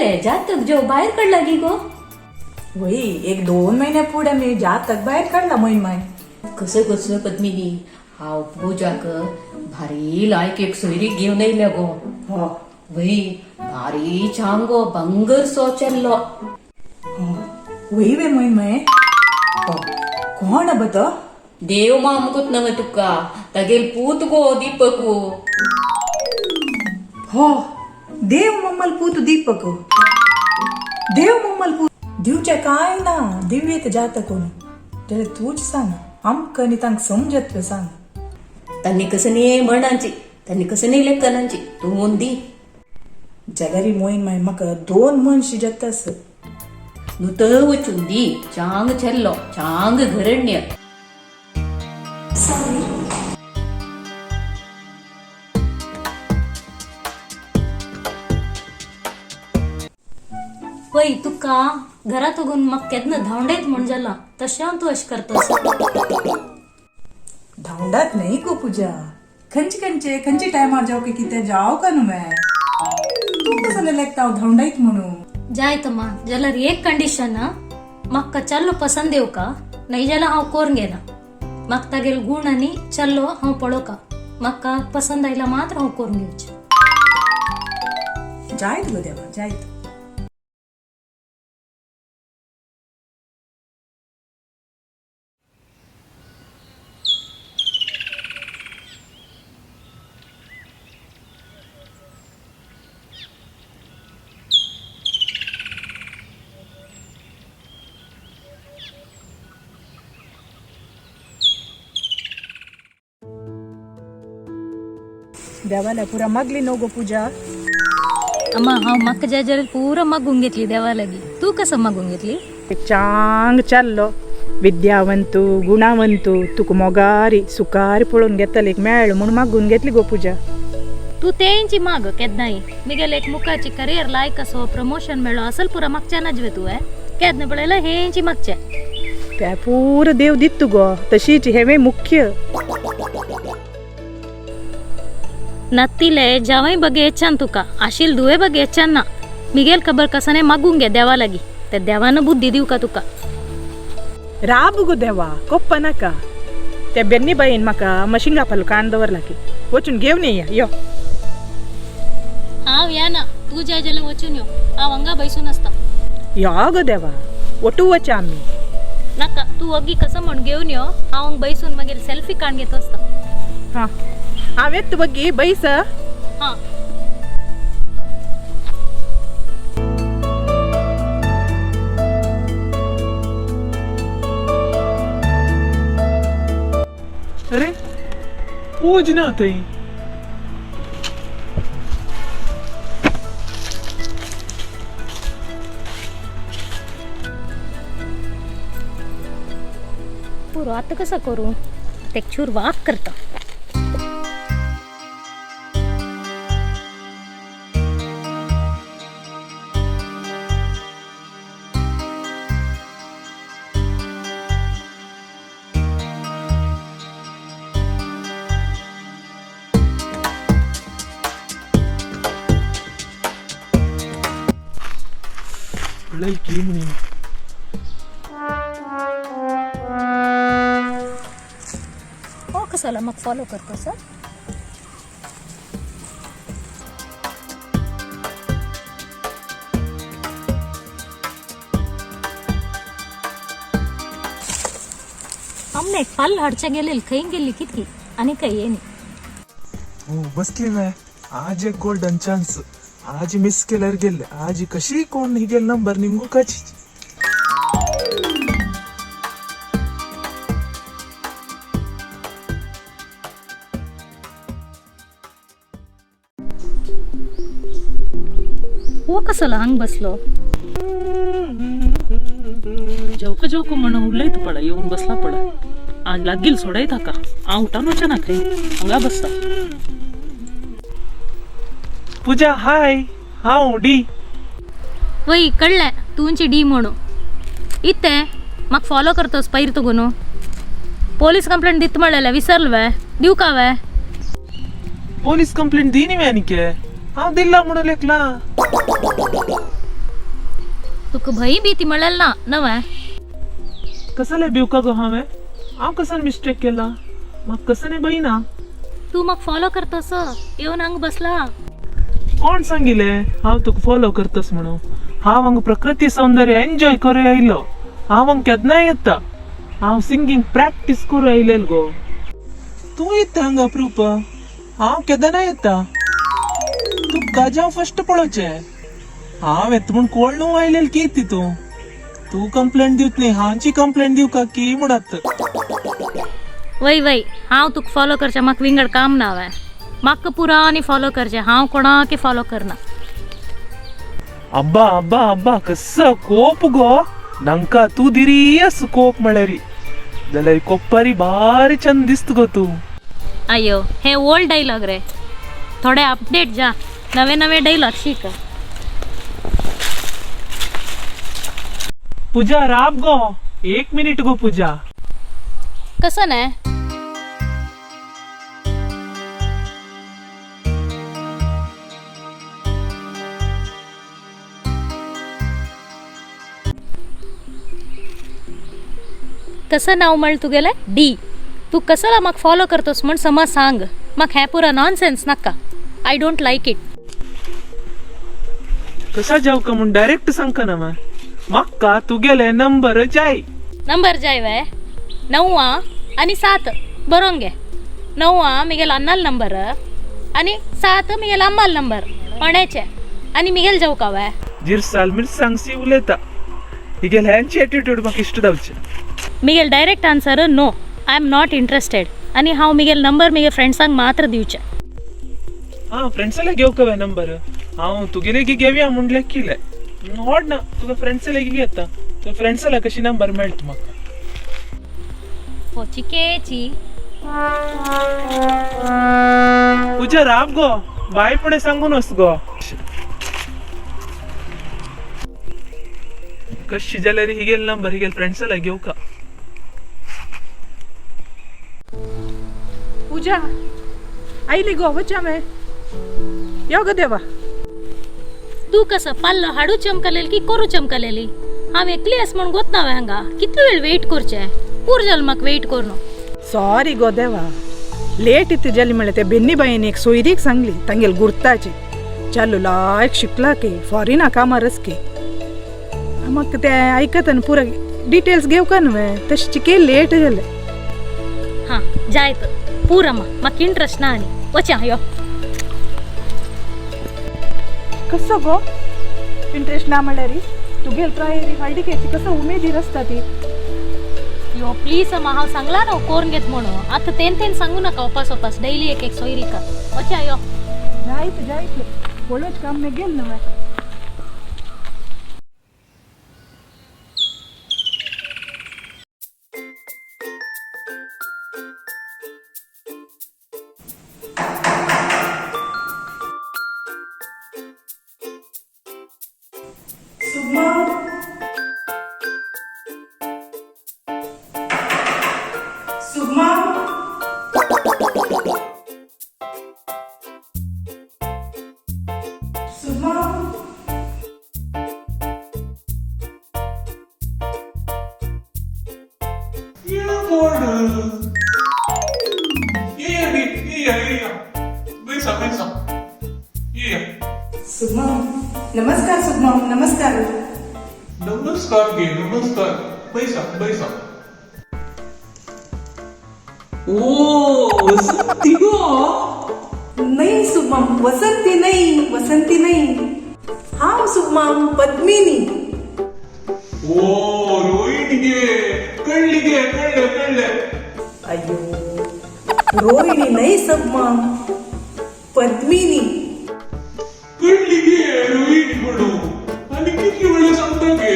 जाले जातक जो भायर काडला की गो? वय एक 2 महिने पुढे मी जातक भायर काडला मोहीन माय. कसं कसं पद्मिनी, हांव पूजाक भारी लायक एक सोयरीक घेवन येयल्या गो. हो. वय भारी छान गो, बंगर सो चेल्लो. वय वे मोहीन माय, हो कोण अब तो? देव मामकूत नव्हे तुका, तागेल पूत गो दीपकू. हो देव मम्मल पूत दीपक, देव मम्मल पूत दिवचे काय ना दिव्येत जात कोण जाल्यार तूच सांग आमकां न्ही तांकां समजत वे सांग. तांणी कसं न्ही म्हणांची, तांणी कसं न्ही लेखनांची तूं दी. जाल्यार मोहीन माय म्हाका 2 मनशी जातास. नुत वचून दी, चांग चेल्लो चांग घरण्य. पय तुका घरात उगून म्हाका केन्ना धांवडयत म्हण जाला तशें हांव तूं अशें करतस. धांवडात नाही गो पूजा, खंयचे खंयचे खंयचे टायमार जाव की कितें जाव का न्हू मैं, तूं कसं लेखता हांव धांवडायत म्हणून. जायत मा जाल्यार एक कंडिशन, म्हाका चल्लो पसंद येवका नाही जाल्यार हांव कोरून घेना. म्हाका तागेल गूण आनी चल्लो हांव पळोवका, म्हाका पसंद आयला मात्र हांव कोरून घेवचें. जायत गो देवा जायत. देवाला पुरा मागली न्हू गो पूजा. अम्मा हांव म्हाका जाय जाल्यार पुरो मागून घेतली देवा लागीं, तूं कसं मागून घेतली? चांग चाललो विद्यावंतू गुणावंतू तुका मोगारी सुकारी पळोवन घेतले एक मेळ म्हणून मागून घेतली गो पूजा. तूं तेंची माग केन्नाय मिगेले एक मुखाची करियर लायक असो प्रमोशन मेळ्ळो असल पुरा मागच्या नाजवे तुवें केन्ना पळयला हेंची मागचे. त्या पुरो देव दित तू गो तशीच हेवे मुख्य. नत्तिले जावई बगे येच्छान तुका आशील दुवे बगे येच्छान ना मिगेल खबर कसाने मागून घे देवा लागी, ते देवानं बुद्धी दिवका का तुका. राब गो देवा कोप्पा नाका, त्या बेन्नी बाईन म्हाका मशिंगा फालू कान दवरला की वचून घेवन येया यो. हांव या ना, तूं जाय जाल्यार वचून यो, हांव हांगा बैसून आसता. यो गो देवा वटू वचा आमी. नाका तूं वगी कसं म्हण घेवन यो, हांव हांगा बैसून मागीर सेल्फी काण घेत आसता. हां हांव येत बगी बैस. हां. अरे पूज ना थंय. पुरो आतां कसं करूं, ते चूर वाक करता. पळय म्हणी. हो कसाला मग फॉलो करतो सर. आमने पाल हाडच्या गेलेल खंय गेली कितकी आणि काही येणी. हो बसली नाही आज एक गोल्डन चान्स, आज मिस केल्यार गेले आज कशी कोण हिगेल नंबर निमगो काची. हो कसला हांग बसलो. जवक जवक म्हण उलयत पळय येवन बसला पळय, आज लागील सोडय ताका, हांव उठान वचना खंय हांगा बसता. पूजा हाय, हांव डी. वय कळ्ळें तुमची डी म्हणू इते म्हाका फॉलो करतोस पैर तुगो न्हू. पोलीस कंप्लेंट दित म्हणलेलें विसरल वे, दिवं का वे? पोलीस कंप्लेंट दी न्ही आनीके, हांव दिल्ला म्हणून लेखला. तुका भंय भीती म्हणलें ना नवें. कसले भिवका गो हांवें? हांव कसन मिस्टेक केला? म्हाका कसं नाही बई ना. तूं म्हाका फॉलो करतस येवन हांगा बसला. कोण सांगिले हांव तुका फॉलो करतस म्हणून? हांव हांगा प्रकृती सौंदर्य एन्जॉय करूं आयलो. हांव हांगा केन्नाय येता. हांव सिंगींग प्रॅक्टीस करूं आयलेल गो. तूं येता हांगा अप्रूप, हांव केदनाय येता. तूं गाजांव फस्ट पळोवचें. हांव येता म्हूण कोण आयलेल की ती तूं. तूं कंप्लेंट दिवत न्ही, हांची कंप्लेंट दिवका की म्हणत. वय वय, हांव तुका फॉलो करचें म्हाका विंगड काम ना हांवें. म्हाका पुरा आनी फॉलो करचें, हांव कोणाक फॉलो करना. अब्बा अब्बा अब्बा, कसो कोप गो नांका. तूं दिरियस कोप म्हळ्यारी जाल्यार कोप्पारी भारी चंद दिसत गो तूं. अय्यो, हे ओल्ड डायलॉग रे, थोडे अपडेट जा, नवे नवे डायलॉग शीक. पूजा राब गो, एक मिनिट गो पूजा. कसं नाही? कसं नाव म्हण तुगेलें? डी. तूं कसला म्हाका फॉलो करतोस म्हण समज सांग. म्हाका हें पुरा नॉनसेन्स नाका. I don't like it. कसा जाव का म्हूण डायरेक्ट सांगका ना. म्हाका तुगेले नंबर जाय. नंबर जाय वे? 9 आनी 7 बरोवन घे. 9 मिगेल अन्नाल नंबर आनी 7 मिगेल अम्माल नंबर पण्याचे. आनी मिगेल जावका वे? जिरसाल मिरसांग सी उलयता. हिगेल ह्यांची एटिट्यूड म्हाका इश्ट जावचें. Miguel direct answer no, I am not interested. आनी हांव मिगेल नंबर मिगे फ्रेंड्सांक मात्र दिवचें. हा, फ्रेंड्साले घेवका वे नंबर? हांव तुगेले की घेवया म्हूण लेखिले. व्हड ना, तुका फ्रेंड्साले की घेता. तुका फ्रेंड्साला कशी नंबर मेळटा म्हाका? हो चिकेची. पूजा राब गो, बाय पुणे सांगून वच गो. कशी जाल्यार हिगेल नंबर हिगेल फ्रेंड्साला घेवका. पूजा आयली गो, वचा मे यो गो देवा. तूं कसं पाल्लो हाडू चमकलेली की करू चमकलेली? हांव एकली आस म्हूण गोत ना हांगा. कितलो वेळ वेट करचें? पूर जाल म्हाका वेट करून. सॉरी गो देवा, लेट इतली जाली. म्हळ्यार ते बेन्नी बायन एक सोयरीक सांगली तांगेल गुर्ताची. चालू लायक शिकला की फॉरेना कामारच की. म्हाका ते आयकत आनी पुरा डिटेल्स घेवका न्हय, तशें चिके लेट जालें. हां जायत पूर अम्मा, म्हाका इंट्रस्ट ना आनी. वचा यो. कसो गो इंट्रस्ट ना म्हळ्यार? तुगेल प्रायरी हळदिकेची कसो उमेदीर आसता ती. यो प्लीज अम्मा, हांव सांगला न्हू कोरून घेत म्हणून. आतां तेन तेन सांगू नाका ओपास ओपास डेली एक एक सोयरीका. वचा यो. जायत जायत, पळोवच काम गेल न्हय. सुगमा, सुगमा, सुगमा. सुगमा, नमस्कार. सुगमा, नमस्कार. नमस्कार गे, नमस्कार. बैसा बैसा. ओ वसंती गो. नाही सुगमाम, वसंती नाही, वसंती नाही. हांव सुगमाम पद्मिनी. ओ रोहिणी गे, कळली गे, कळले कळले. अय्यो, रोहिणी नाही सुगमाम, पद्मिनी. कळली गे, रोहिणी म्हणू आणि किती वेळ सांगता गे.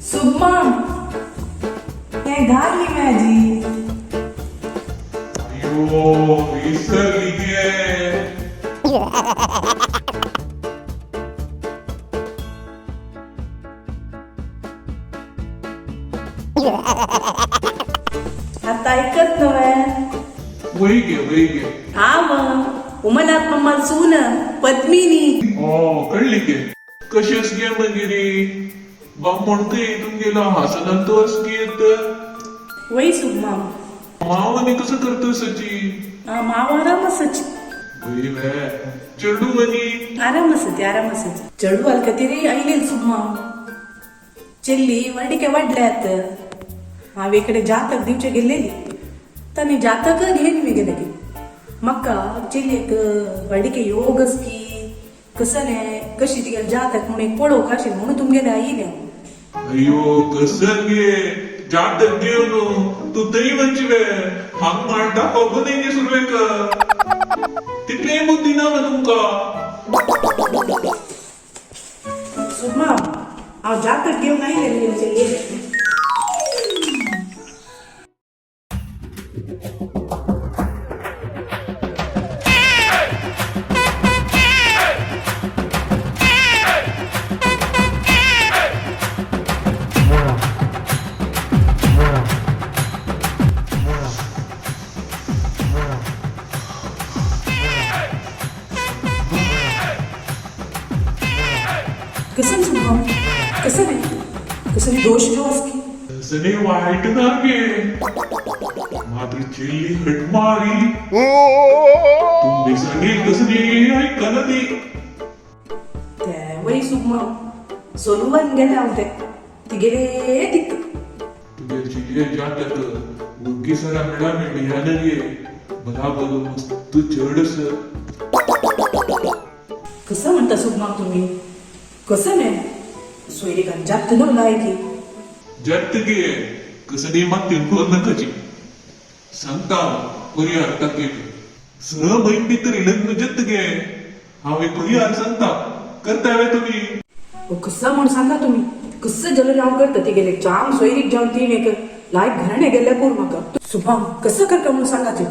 सुगमाम, हें घाल न्ही म्हाजी. अयो, विसरली गे. आतां आयकत न्हय. वय गे, वय गे. हा मग. उमनाथ मम्माल सून पद्मिनी. हो कळ्ळी गे. कशी अस गे मागीर बामण खंय तुमगेलो हासनान तो अस गे. वय सुगमाम. माव आनी कसो करता सची? माव आराम आसाची. वय वे चेडू आनी? आराम आसती, आराम आसती. चेडू आलकतीरी आयलेल सुगमाम. चेल्ली वर्डिके वाडल्यात. हांव इकडे जातक दिवचे गेल्लेली, तांणी जातक घेवन बी गेले की म्हाका चेल्लेक व्हडलीके योग की कसलें कशी तिगेले जातक म्हणून एक पळोवंक आशिल्लें म्हणून तुमगेले आयिल्लें हांव. अय्यो, कसं गे जातक घेवन तूं थंय वच वे. हांग मांडटा खबर न्ही गे सुरवेक. तितलेंय बुद्दी ना वे तुमकां. सुगमा, हांव जातक घेवन आयिल्लें तुगेले चलयेक. कसं सुगमा, कसं नाही, कसं दोश जो की? तसं वाईट ना गे, मात्र चेल्ली हट मारी. तुम्ही सांगेल कसं ऐकना ती. ते वय सुगमा, सोलून गेले हांव ते तिगेले दिक. तुगे चिले जातक मुग्गी सरा मेळा मेळ्यान गे, बराबर मस्त चड आसा. कसं म्हणता सुगमा तुम्ही, कसं नाही सोयरीकान जात न्हू लायकी. जत गे, कसं न्ही मात कर नाकाची. सांगता परिहार ताकेक. 6 म्हयने भितर लग्न जत गे. हांव एक परिहार सांगता, करता वे तुमी? ओ, कसं म्हण सांगा तुम्ही, कसं जल हांव करता तिगेले जाम सोयरीक जावन तीन एक लायक घराणे गेल्ले पूर म्हाका. सुभाम, कसं करता म्हणून सांगा ती.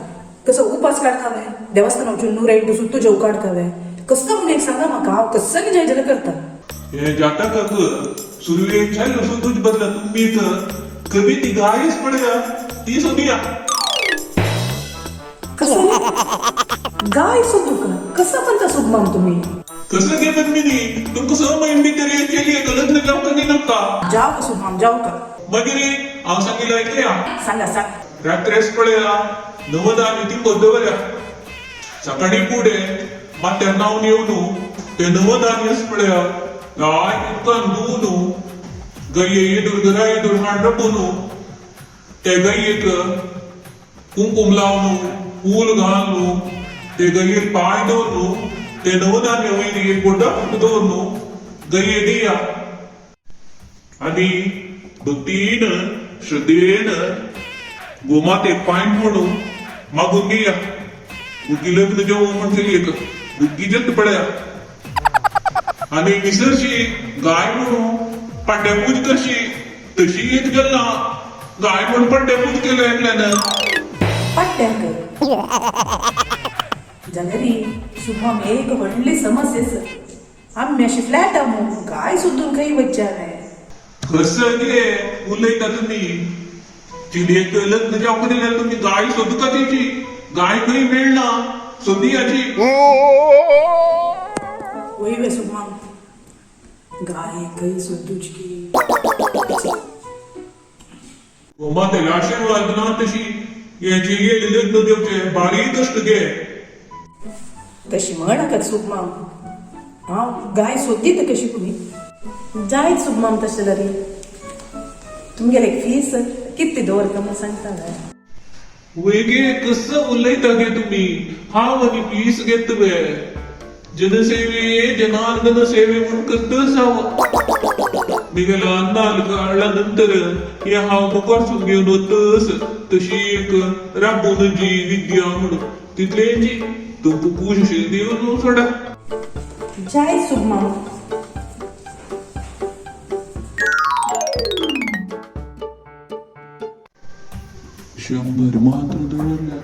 कसं उपास काडटा वे, देवस्थान वचून नुरेक बसून तुजें काडटा वे, कसं म्हणून एक सांगा म्हाका. हांव कसं न्ही जाय जाल्यार करता. हे जातकाक सुरवेक चल तुज बदला तुम्ही कवी ती गायच पडया ती सोदिया. कसं गाय सोदू का, कसं म्हणता सुगमाम तुम्ही? कसं गे पद्मिनी, तुमकां 6 म्हयने भितर चेली लग्न जावंक न्ही नाका? जाव का सुगमाम, जाव का? मागीर हांव सांगिल्लें आयकया. सांगा, सांगा. रात्रेस पळया नवदान ती दवरया. सकाळी फुडें माथ्यार न्हांवन येवन ते नवधान्यस पळया लायक उदकान धुवन गये येदूर घरा येदूर हाड रपोवन ते गयेक कुंकूम लावन फूल घालून ते गयेर पांय दवरून ते नवधान्य वयर एक बोटा दवरून गये दिया आनी भक्तीन श्रद्धेन गोमातेक पांय म्हणून मागून घेया, बुग्गी लग्न जेवण म्हण एक बुग्गी जत पळया. आनी विसरशी गाय म्हणून पांड्या पूज कशी तशी एक गेल ना गाय म्हणून पांड्या पूज केलं एकल्यानं. पट्ट्याक जाल्यार सुभाम एक व्हडली समस्या. आमी अशी फ्लॅट मू, गाय सोदून खंय वचचें हांवें? कसं गे उलयता तुमी? चिलयेक लग्न जावंक दिल्यार तुमी गाय सोदता तेची. गाय खंय मेळना, सोदियाची. वय वे सुभाम, गाय खंय सोदूची की? गोमातेला आशीर्वाद ना तशी हे चेडयेक लग्न दिवचे बारीक कश्ट गे. तशी म्हण नाका सुगमाम, हांव गाय सोदीत कशी तुमी जायत सुगमाम. तशें जाल्यार तुमगेले फीस कितली दवरता म्हूण सांगता हांवें. वय गे, कसं उलयता गे तुमी? हांव आनी फीस घेत वे? जनसेवे जनार्दन सेवे म्हणून करतच हांव. मिगेलो अन्नाल काडल्या नंतर हे हांव मुखारसून घेवन वतस तशी एक राबून जी विद्या म्हणून तितलेंची तुमकां खूश अशें दिवन सोडा. जायत सुगमाम. 100 मात्र दवरल्या.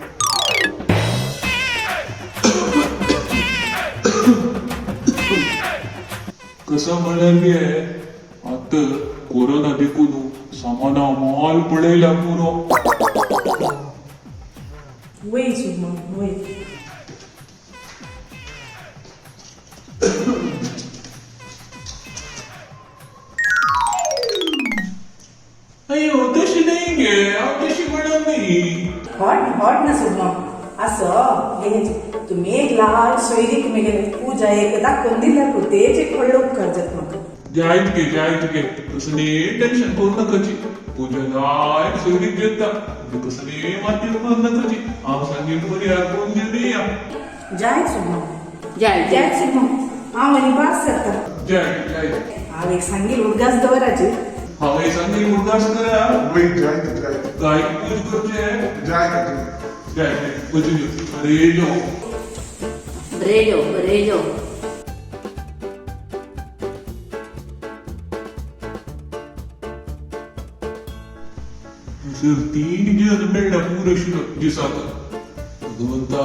कसं म्हळ्यार गे, आतां कोरोना देखून सामाना मोल पळयल्या पुरो. वय सुगमाम, वय. हॉट हॉट ना सुगमा असो हेच तुम्ही एक लाल सोयरीक मेगेले पूजा एक दाखोवन दिल्या तेच एक व्हडलो उपकार जाता म्हाका. जायत गे जायत गे, कसले टेन्शन करू नकाची. पूजा लायक सोयरीक जेता, कसले मातीर करू नकाची. हांव सांगील पर्यार करून घेवन या. जायत सुगमा. जाय. जायत सुगमा, हांव आनी बास जाता. जाय जाय. हांव एक सांगील उडगास दवराची. हांवें सांगील उडगास करा. वय जायत जायत. गायक पूज करचे. जायत जायत. जाय जाय, वचून यो. अरे जो. बरे जो, बरे जो. सर तीन दिवस मेळ्ळा पुरो दिसाक. भगवंता.